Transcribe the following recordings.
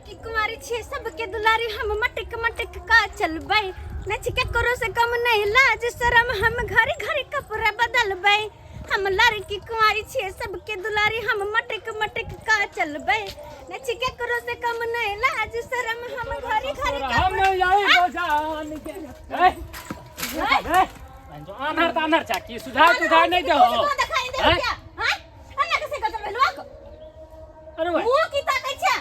लड़की कुमारी छियै सबके दुलारी, हम मटक मटक का चलबै, नच के करो से कम नहीं लाज शरम, हम घड़ी घड़ी कपड़ा बदलबै। हम लड़की कुमारी छियै सबके दुलारी, हम मटक मटक का चलबै, नच के करो से कम नहीं लाज शरम, हम घड़ी घड़ी हम कपड़ा यही बोझान के ए ए जो आन्हर तान्हर छा की सुधार तुधार नहीं दे हो देखाई दे हैं? क्या हां अन्ना कैसे कतल भेलुआ अरे भाई मुंह की ताकै छै?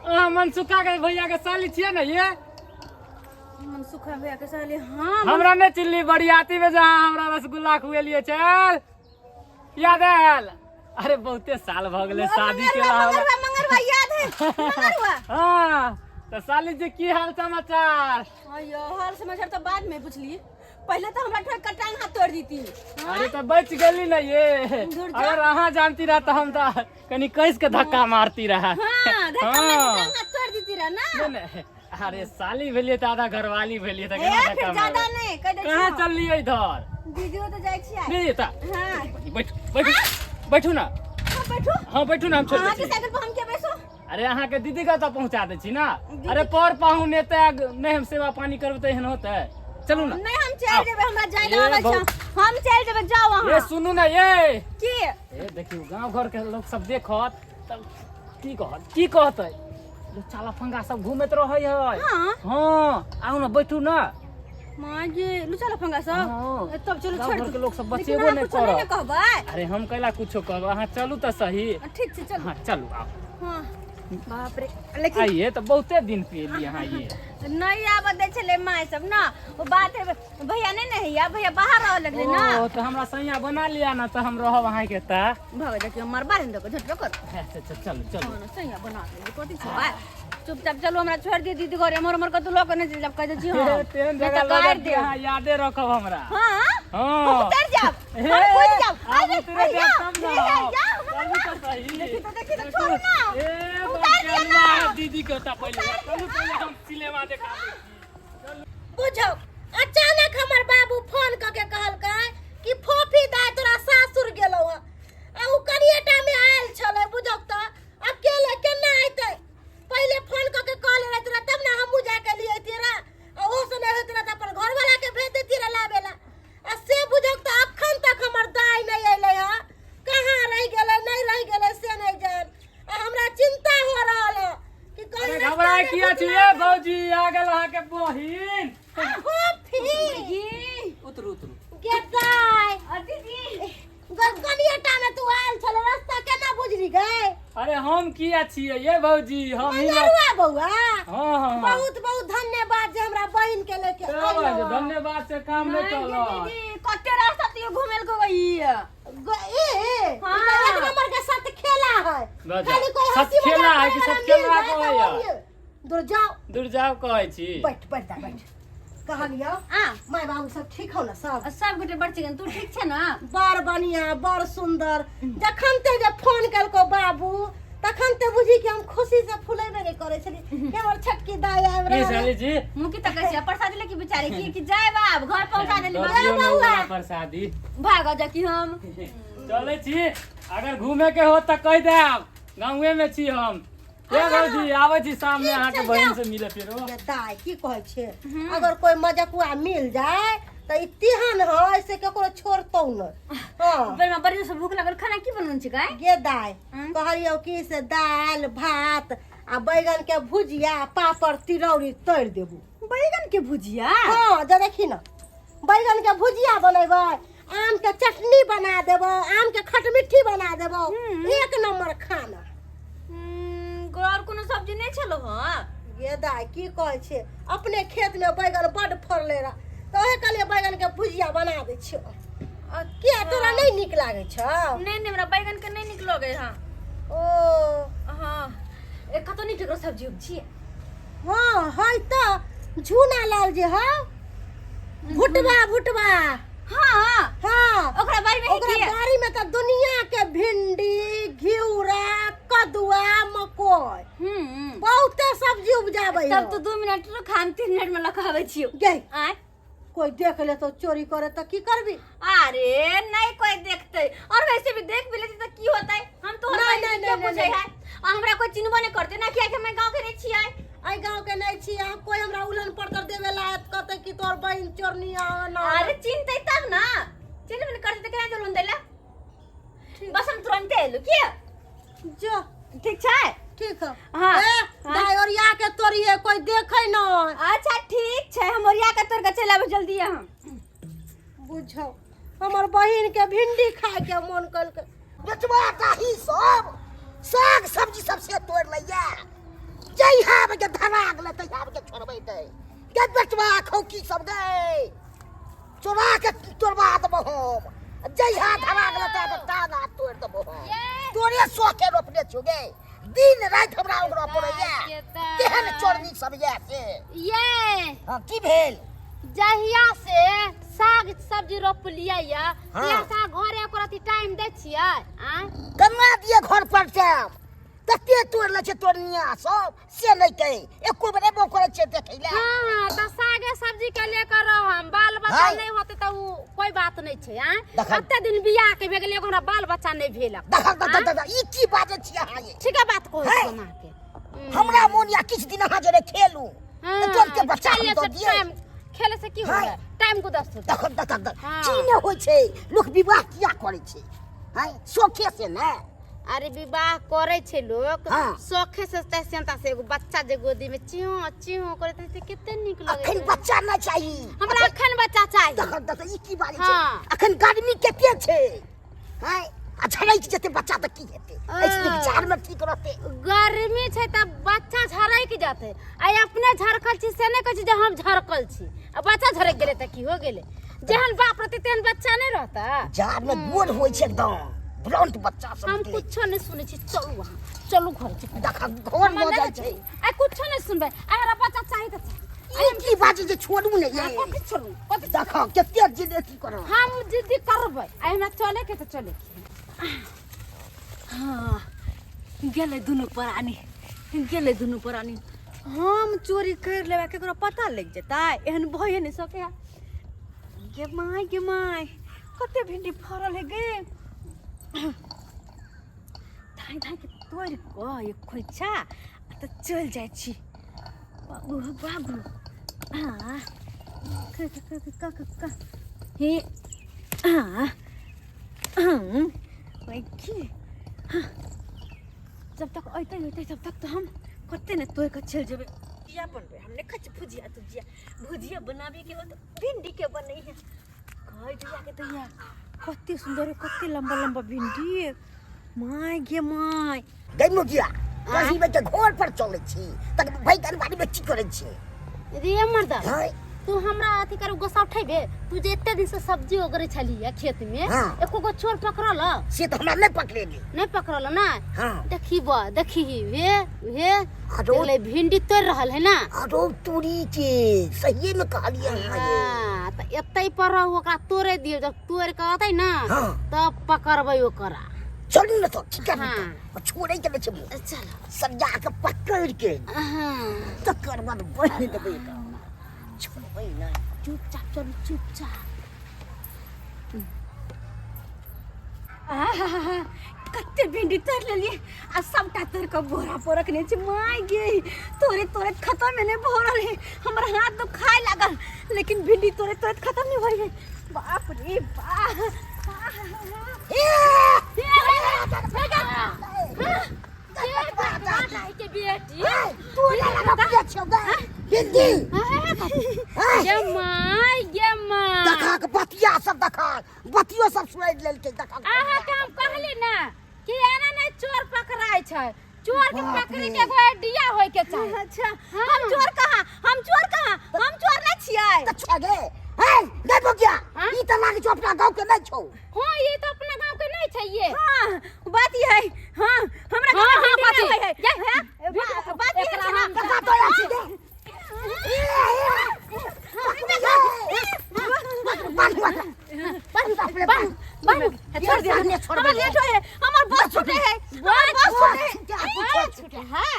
अहाँ मनसुखा के भैया के साली छियै ने ये? मनसुखा भैया के साली, हाँ। हमरा नहि चिल्ली बरियाती में जहाँ हमरा रसगुल्ला खुएलिए, चल याद आयल। अरे बहुते साल भऽ गेलै शादी के। मंगरवा, मंगरवा याद है, मंगरवा। हाँ, तऽ साली जी, की हाल समाचार? अयो, हाल समाचार तो बाद में पूछली, पहले तो हमरा ठोक के टांग हाथ तोड़ दीती। अरे तो बच गेली ना ये। दूर जा। अगर अहाँ जानती रहा तो हम तो कनी कस के धक्का मारती रहा। हाँ, धक्का मार के टांग हाथ तोड़ दीती रहा ना। नहीं, नहीं, अरे साली भेलिए तऽ आधा घरवाली भेलिए तऽ ए केना फिर धक्का ज्यादा मारबै? नहीं कह दे। कहाँ चललिए इधर? दीदी तो जाय छी। नहीं तऽ हाँ। बैठू बैठू बैठू ना। हाँ, बैठू। हाँ, बैठू ना, हम छोड़ दै अहाँ के छी। साइकिल पर हम के बैसो? अरे अहाँ के दीदी के तऽ पहुंचा दै छी ना। अरे पर पाहुन एते नहि हम सेवा पानी करबै तऽ एहन होतै? चलू ना। नहीं, हम चल जेबै, हमरा जाय ए, के आबै छै। हम चल जेबै, जाओ ए अहाँ। सुनू ना ये। की? ए देखियौ, गांव घर के लोग सब देखत तब की कहत, की कहतै? लुच्चा लफंगा सब घूमैत रहै है। हाँ। हाँ, आउ ना, बैठू ना। माँ जी, लुचा लफंगा सब? हाँ। ए, तब चलू, गाँव छोड़ घर के लोग सब लेकिन बचेबो अहाँ नहि कुछो नहि ने करत। कहबै? अरे हम कैला कुछो कहब? अहाँ चलू तऽ सही। ठीक छै, चलू। हाँ, चलू, आउ। हाँ, बाप रे, लेकिन आइए तऽ बहुते दिन पे एलियै अहाँ ये। नहीं आबऽ दै छलै माय सब ना। ओ बात है, भैया नहीं ने हैया, भैया बाहर रहऽ लगलै ना। ओ तऽ हमरा सैया बना लिया ना तऽ हम रहब अहाँके तऽ। भग जाके मरबा रे देखो, झटको कर। अच्छा अच्छा, चलू चलू। हाँ, सैया बना दे, कथी छै भाई? चुपचाप चलू, हमरा छोड़ दियौ दीदी घरे। एम्हर उम्हर कतौ लऽ के नहि चलि जायब, कहि दै छी हम। तेहन नहि जगह तऽ लऽ गारि जायब कि देब। अहाँ यादे रखब हमरा। हाँ। हाँ। हम उतर जायब, हे, हम कूद जायब। आब अरे, उतरे अरे, जायब तब ना। हे, या, हमरा चलू तऽ सही। देखी तऽ, देखी तऽ, छोड़ू ना। ए, उतार दियौ ना। बाप रे, दीदी के ओतऽ पहिले चलू, पहिले हम सिनेमा देखा दै छी। बुझौ, अचानक हमर बाबू फोन कऽ के कहलकै कि फोफी दाय तोरा सासुर गेलौ हँ, आ उ कनिएटा मे आयल छलै। बुझौ तऽ अकेले केना अयतै? पहिले फोन कऽ के कहले रहैत रह तब ने हमहूँ जाके लिए रह, आ ओहो से नहि होइत रह तऽ अपन घरवाला के भेज देती रह लाबे ला। आ से बुझौ तऽ अखन तक हमर दाय नहि अयलै हँ। कहाँ रहि गेलै, नहि रहि गेलै से नहि जान, आ हमरा चिंता हो रहल हँ कि कहीं अरे रास्ता घबराए मे किया भुतला छियै भौजी? आ गेल अहाँके बहिन। फोफी। जी। उतरू उतरू। गे दाय। आ दीदी। कनिएटा मे तू आयल छल, रास्ता केना बुझली गए? अरे हम किया छियै ये भौजी, हम ही मंगरुआ बौआ। हाँ हाँ। बहुत बहुत धन्यवाद जे हमरा बहिन के लेके चलो अयलहो। भाई, धन्यवाद से काम नहीं नहीं, चलत। दीदी, कते रास्ता तो घूमेल को गई। ए हाँ। ई तऽ एक नंबर के सत खेला है। बस। खाली कोई सत हंसी खेला मजाक है कि करे सत वाला खेला मिल जाए कहै तऽ है? बोलिए। दूर जाओ। दूर जाओ कहै छी। बैठ बैठ जा, बैठ। कहलियौ, आ माय बाबू सब ठीक हो ना सब? सब गोटे बड़ चिकन, तू ठीक छै ना? बड़ बढ़िया, बड़ सुंदर। जखन ते जे फोन केलको बाबू, तखन ते बुझी कि हम खुशी से फुलेबे नहीं करे छली कि हमर छोटकी दाई आबि की रहल है। साली जी? मुँह की तकै छै? प्रसादी लेके बेचारे की कि जाय बाब घर पहुंचा देली। दऽ बस। दियौ ने उ वाला प्रसादी। भागो जा कि हम चलै छी, अगर घूमे के हो तऽ कहि देब, गाँवे में छी हम। ए भौजी, आबै छी शाम में ठीक अहाँके छै, बहिन जाउ। से मिले फेरो। ये दाई, की कहै छै, अगर कोई मजकुआ मिल जाए तऽ ई तेहन है से केकरो छोड़तौ नहि। हाँ। बड़ी बड़ी से भूख लागल, खाना की बनल छै गाय? गे दाई, हम्म। कहलियौ कि से दालि भात आ बैगन के भुजिया, पापड़ तिलौरी तोड़ि देबू। बैगन के भुजिया? हाँ, जे देखी ना, बैगन के भुजिया बनेबै, आम के चटनी बना देबो, आम के खटमिट्ठी बना देबो, एक नंबर खाना। और कोनो सब्जी नहीं छलो? हाँ। गे दाई, की कहै छै, अपने खेत में बैगन बड फड़ले रह तऽ ओहे कहलियै बैगन के भुजिया बना दै छियौ। किया, तोरा नहीं नीक लागै छौ? नहीं नहीं, हमरा बैगन के नहीं नीक लगे। हाँ। ओ। हाँ, ए कतो नहीं केकरो सब्जी उब्जी? हाँ, है तऽ झूना लाल जे हौ, भुटबा भुटबा। हाँ। हाँ। ओकरा बारी में? ओकरा की बाड़ी में तऽ दुनिया के भिंडी, घिउरा, कदुआ, मकई, बहुते सब्जी उपजाबै। तब तो 2 मिनट रुक, हम 3 मिनट में लखाबै छियौ। गे। आय? कोई देख ले तो, चोरी करे तऽ की करबी? अरे नहीं, कोई देखते, और वैसे भी देख भी लेते तो की होता है? हम तो नहीं, नहीं, नहीं, पूछे नहीं। है, आ हमरा कोई चिन्हबो नहीं करते ना, किया कि मैं गांव के कहते कि तोर बहिन चोरनी आना। अरे चिन्हतै तब ना, चिन्हबे नहि करतै तऽ केना जेबै लोन दै लए? बस हम तुरन्ते एलु की। जो। ठीक छै? ठीक है। हाँ, ए, हाँ। दाइ ओरिया के तोड़िए, कोई देखे न। अच्छा ठीक छै, हम ओरिया के तोड़ के चलि आबै जल्दी हम। बुझो हमर बहिन के भिंडी खाए के मन कलकै। बेचवा ताही सब साग सब्जी सब से तोड़ लैया, जइहा के धरा गेलै तहिया के छोड़बै नै गे। बेचवा खौकी सब गै चोरा के तोड़बा देबो हम, जइहा धरा गेलै तहिया टांग हाथ तोड़ देबो हम। तोरे शौके रोपने छौ गे, दिन राति हमरा ओकरा पड़ैया, तेहन चोरनी सब या से। ये हाँ की भेल? जहिया से साग सब्जी रोपलियै या हाँ। तहिया से अहाँ घरे एको रत्ती टाइम दै छियै आँय? कमा दिए घर पर से तते तोड़ लै छै तोड़निया सब से नहि कही एको बेर एबो करै छै देखै लए। हाँ, तऽ सागे सब्जी के लेकर रहम, बाल बच्चा हाँ। नहि होतै तऽ उ कोई बात नहि छै आँय? देखल। कते दिन बियाह के भए गेलै, एगो हमरा बाल बच्चा नहि भेल। देखल देख देख देख, ई की बाजै छियै अहाँ ये? ठीके बात कहै हाँ। छी अहाँके। हमरा मोन या किछु दिन अहाँ जरे खेलू तऽ तुरन्ते बच्चा हम खेले दऽ से दियै। टाइम खेले से की हाँ। होय, टाइम गुदस्त होतै। देखल देख देख, हाँ। की नहि होइ छै लोक विवाह किया करै छै? हैं, शौखे से ने। अरे विवाह करे छै लोक हाँ। शौखे से, सेंता से एगो बच्चा जे गोदी में चियों चियों करैत रहै छै, कते नीक लगैत अखन रहै। बच्चा नहि चाही हमरा अखन बच्चा चाही। देखल देख, ई की बात छै? हाँ। अखन गर्मी कते छै हैं, आ झड़कि जेतै बच्चा तऽ की हेतै? एहि नीक जाड़ मे ठीक रहतै। गर्मी छै तऽ बच्चा झरकि जेतै, आ अपने झरकल छी से नहि कहै छी जे हम झरकल छी, आ बच्चा झरकि गेलै तऽ की हो गेलै? जेहन बाप रहतै तेहन बच्चा नहि रहतै। जाड़ मे गोर होइ छै एकदम ब्लंट बच्चा सब हम निकलै छै। कुछो नहि सुनै छी, चलू अहाँ चलू घर छै। देख घर हमरा भऽ नहि जाइ छै। आ कुछो नहि सुनबै, आ हमरा बच्चा चाही तऽ चाही। ई की बात छै जे छोड़ू ने ये? कथी छोड़ू, कथी? देख कते जिद अथी करब। हम जिद्दी करबै, आ हमरा चले के तऽ चले के। हाँ गेलै दुनू प्राणी, गेलै दुनू प्राणी। हम चोरी कर लेबै केकरो पता लागि जेतै? एहन भइए नहि सकैए। गे माय गे माय, कते भिंडी फड़ल है गे। धाइ धाइ के तोड़ि कऽ एक खोइछा आ तऽ चलि जाइ छी। बाबू हो बाबू, हाँ क क क क क हे, हाँ हाँ ओइ की, हाँ जब तक अइतै अइतै तब तक तऽ हम कते ने तोड़ि कऽ चलि जेबै। भुजिया बनबै हम नहि खाइ छी भुजिया तुजिया, भुजिया बनाबैके हो तऽ भिंडीके बनै है। कहै दैया के दैया कते सुन्दर कते लम्बा लम्बा भिंडी, my गे my. गै मुखिया, कहीं के घर पर चलै छी तक भाई अनबारी में की करै छी? रे मर्दा, हाँ। तू हमरा अथी कर गोसा उठेबे, तू जे एते दिन से सब्जी ओगरे छलियै खेत में, हाँ। एको गो चोर पकड़ल? से तऽ हमरा नहि पकड़ेली। नहि पकड़ल ना? हाँ। देखी बा, देखी वे वे आरो देखले भिंडी तोड़ रहल है ना। आरो तोरी के सहिए में कहलियै अहाँ ये। हाँ, तऽ एतै पर रहू, ओकरा तोड़े दियौ, जब तोड़ के अतै ना हाँ। तब पकड़बै ओकरा। चलू ने तऽ ठीक है। हाँ। छोड़ै के नहि छै मुँह। चल सरिया के पकड़ के हाँ। तकर बाद बान्हि देबै एकरा, छोड़बै नहि। चुपचाप चलू, चुपचाप। आहा, कते भिंडी तोड़ लेलियै आ सबटा तोड़ कऽ बोरा पर रखने छी। My गे, तोड़े तोड़े खत्म नहि भऽ रहल है, हमर हाथ दुखाय लागल, लेकिन भिंडी तोड़े तोड़े खत्म नहीं होइ है। बाप रे बाप। के बेटी भिंडी गे my गे my. देखा के बतिया सब, देखा बतियो सब सुनाइ लेलकै, देखा। अहाँ के हम कहली ना कि एना नहीं चोर पकड़ाय छै, चोर के बाप पकड़े रे। के एगो आइडिया होय के चाही। अच्छा, हम चोर कहाँ, हम चोर कहाँ, हम चोर नहीं छियै। तऽ छे गे, हे गै बगिया, हाँ? ई तऽ लागै छौ अपना गाँव के नहि छौ। हाँ, ये तो अपना गांव के नहीं छै ये। हाँ बात ई है, हाँ हमरा हाँ, गाँव में हाँ, भिंडी कथी? नहीं होइ है। ये, हाँ, बात ई है एकरा ना। हम कका तोरा छी गे। बान्ह बान्ह, छोड़ दे, छोड़ हमर लेट होय है, हमर बस छूटे है, हमर बस छूटे है। छूटे है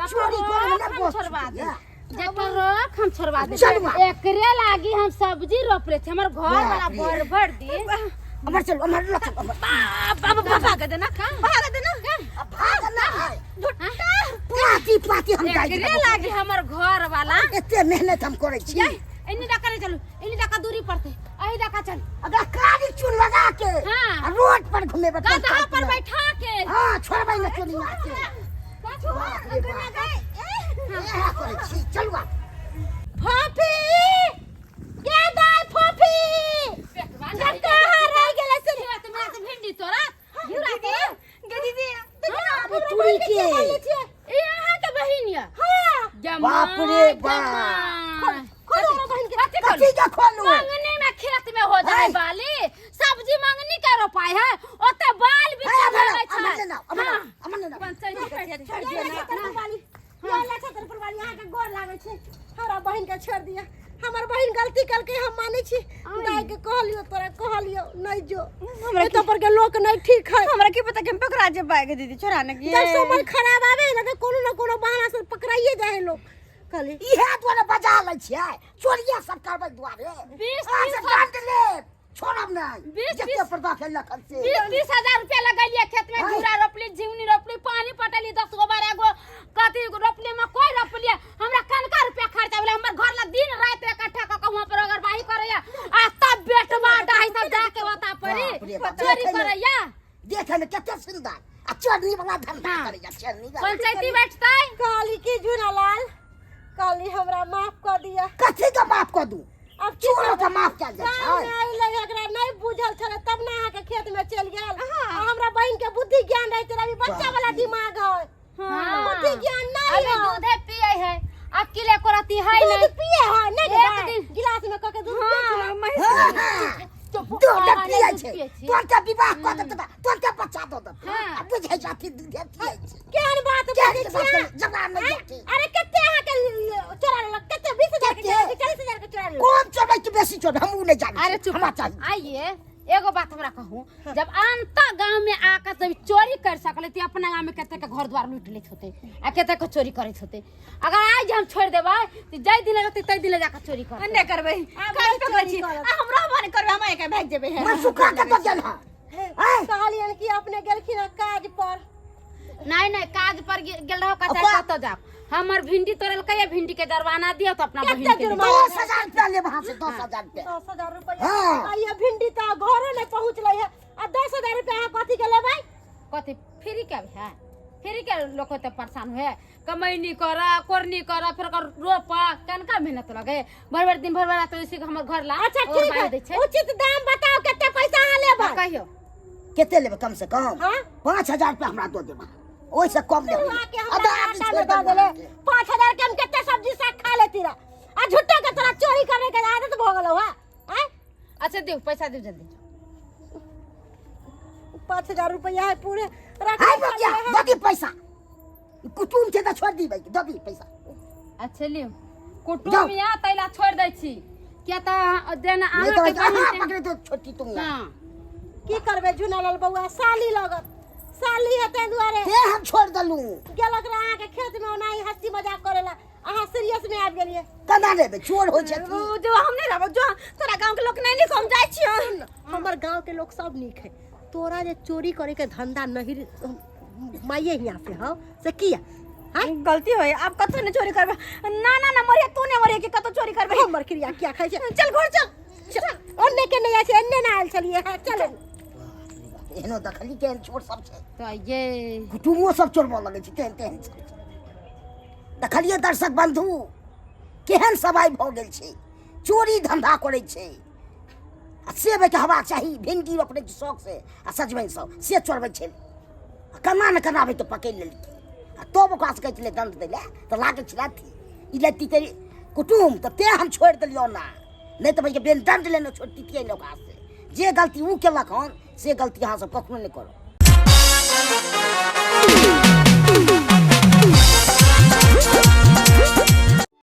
चोरी करे में ना हम बस छोड़वा छूटे दे है। जकर रख हम छोड़वा दे। चलू आ। एकरे लागी हम सब्जी रोपले छी, हमर घर वाला बाप रे। भर भर दी। अमर चल, अमर ल चल, अमर। बाबा भाग देना, भाग देना। भाग ना है पाती पाती हम जाइ एकरे लागी हमर घर वाला एते मेहनत हम करै छी। एना एनी दका नहीं चलू, एनी दका दूरी पड़ते, एही दका चल। अगर कारी चून लगा के हाँ। आ रोड पर घुमेबै गधा पर बैठा के। हाँ, छोड़बै ने चोरिया के। बाप रे बाप। इएह करै छी, चलू आब। फोफी के दाय फोफी कहाँ रह गेलै से? खेत में से भिंडी तोरा घिउरा के। गे दीदी। अरे तुरी के। ई अहाँ के बहिन या? हाँ। बाप रे बाप। खोलो हमरा बहिन के। कथी खोलू? कथी के खोलू? मंगनी में खेत में हो जाए है। बाली, सब्जी मंगनी के रोपाई है, ओते बाल भी है, अमर, चढ़ावे अमर छै। लेना, अमर, हाँ। अमर लेना। पंचायती बैठते। छोड़ दिया छतरपुर वाली, ये छतरपुर वाली, अहाँ के गोर लागै छै, हमरा बहिन के छोड़ दिया। हमर बहिन गलती कलकै, हम मानै छी। दाय के कहलियो, तोरा कहलियो नहीं जो, हमरा एतऽ पर के लोक नहीं ठीक है। हमरा की पता कि हम पकड़ा जेबै गे दीदी चोराने के। जब समय खराब आवे है ना तऽ कोनो न कोनो बहाना से पकड़ाइए जाए है लोग। कहली इहे दुआरे बजा लै छियै, चोरिया सब करबै दुआरे। बीस अहाँ तीस से दंड लेब, छोड़ब नहि। बीस जते तीस पर्दा खेललक हन से। 20-30 हजार रुपया लगैलिए खेत में। हाँ। घिउरा रोपली, झिंगुनी रोपली, पानी पटेली, 10 गो 12 गो कथी रोपली, मकई रोपलिए। हमरा कनका रुपया खर्चा भेलै? हमर घर ला दिन राति इकट्ठा कऽ के वहाँ पर अगरबाही करैया आ तब बेटवा डाही सब जाके ओता परी बाप रे बाप, चोरी देखै मे- करैया। देखै मे कते सुंदर आ चोरनी वाला धंधा हाँ। करैया, चोरनी वाला। पंचायती बैठतै। कहली कि झूनालाल, कहली हमरा माफ कऽ दिअ। कथी के माफ कऽ दू? अब की चोरो करबै? के माफ कयल जाइ गाँव छै? में अयलै, एकरा नहीं बुझल छलै तब ने अहाँके खेत में चलि गेल। आ हमरा बहिन के बुद्धि ज्ञान रहते, अभी बच्चा वाला दिमाग है। बुद्धि ज्ञान नहीं अभी है। दूधे पिए है, अकेले को रति है। दूध नहीं पिए है नहीं? एक दाय? दिन- गिलास में कऽ के दूध पिए छै ना? हाँ, हाँ। चुप, दूध हाँ, पियै नहीं, दूध छै। पियै छी। तोहर विवाह कऽ देतौ, तोहर बच्चा दऽ देतौ। हाँ। आ बुझै छथि दूधे पियै छै। केहन बात केहन बजै के बात छियै? करै? जवाब नहि जाति। अरे कते अहाँके चोरा लेलक? कते? 20,000 के? कते? 40,000 के चोरा लेलक? कोन चोरबै कि बेसी चोरबै, हम उ नहि जानै। अरे चुप। हमरा चाही। आइए एगो बात हमरा कहूँ, जब अंत गांव में आकर सब चोरी कर सकले ते अपना गांव में कते के घर द्वार लूट लेत होते आ कते के चोरी करत होते। अगर आज हम छोड़ देबै तो जाय दिन रहते तै दिन जाकर चोरी कर। नहि करबै। आब काज नहि पकड़ै चोरी छी। करब। आ हम रहबो नहि करबै, हम एके भागि जेबै। मैं सुखा के तो गेल हँ। आँय? कहलियन कि अपने गेलखिन हँ काज पर। नहीं नहीं, काज पर गेल रहो कचाई। ओकरा- कतऽ जाब? हमर भिंडी तोड़लकै या भिंडी के जरवाना दियौ तो अपना कते बहिन के दे। जुर्माना? 10,000 रुपया लेब अहाँ से, 10,000 रुपया। 10,000 रुपया? हाँ। आ ये भिंडी तऽ घरे नहि पहुँचलै है आ 10,000 रुपया अहाँ कथी के लेबै? कथी फ्री के है? फ्री के लोग होते परेशान हुए, कमैनी कर, कोरनी कर, फिर ओकर रोप, कनका मेहनत लगे भर भर दिन भर भर रात। इसी के हमर घर ला अच्छा और ठीक बांध है। दै छै। उचित दाम बताओ, कते पैसा अहाँ लेबै? हाँ, कहियो। कते लेबै कम से कम? हाँ? 5,000 रुपया हमरा दऽ देब, ओहिसँ कम लेबै। आके आधा हमरा आदमी घाटा छोड़ि में दऽ देलहुँ देले। अहाँके। 5,000 के हम कते सब्जी साग खा लेती रह आ झूठो के तोरा चोरी करे के आदत भऽ गेलौ है, आँय? अच्छा दियौ पैसा, दियौ जल्दी। 5,000 रुपया है पूरे, रख। हाय बगिया, दऽ दी पैसा। कुटुम छै तऽ छोड़ि दी, दऽ दी पैसा। अच्छा लियौ। जाउ। कुटुम या तैला छोड़ि दै छी, किया तऽ जेना नहि अहाँके तऽ अहाँ बहिन पकड़े तऽ छोटी तुम। हाँ। की करबै झुनालाल बौआ, साली लगत, साली है ताहि दुआरे ते हम छोड़ि देलहुँ। गेलक रह अहाँके खेत में ओनाही हंसी मजाक करेला, अहाँ सीरियस में आबि गेलियै। केना लेबै? चोर होइ छै। ओ, जो हम नहि रहबो, जो तोरा गांव के लोक नहि नीक, हम जाइ छियौ। हमर गांव के लोग सब नीक है। तोरा जे चोरी करे के धंधा नहीं माइये हियाँ से हौ से किया? हाँ? गलती होय, आब कतौ नहि चोरी करबै। ना ना ना, मरिया तू नहि मरिया कि कतौ चोरी करबै। हमर क्रिया किया खाइ छै? चल घर चल। चल, ओन्ने के नहि आयल छै, एन्ने ना आयल छलियै। हाँ, चल। एहनो देखली केहन चोर सब छै। तऽ ये कुटुमो सब चोरबऽ लगै छै, तेहन तेहन सब छै। देखलियै दर्शक बन्धु, केहन समय भऽ गेल छै, चोरी धंधा करै छै आ से बेटा हेबाक चाही। भिंडी रोपने छी शौक से आ सजमनि सब से चोरबै छै आ केना ने केना के पकड़ि लेलकै आ तब ओकरा से कहै छलै दण्ड दै लए तऽ लागै छलै अथी ई लेती तऽ कुटुम तऽ तें हम छोड़ि देलियौ ना, नहि तऽ भैया बिन दण्ड लेने छोड़तियै ने ओकरा से। जे गलती ओ केलक हन से गलती अहाँ सब कखनो नहि करब।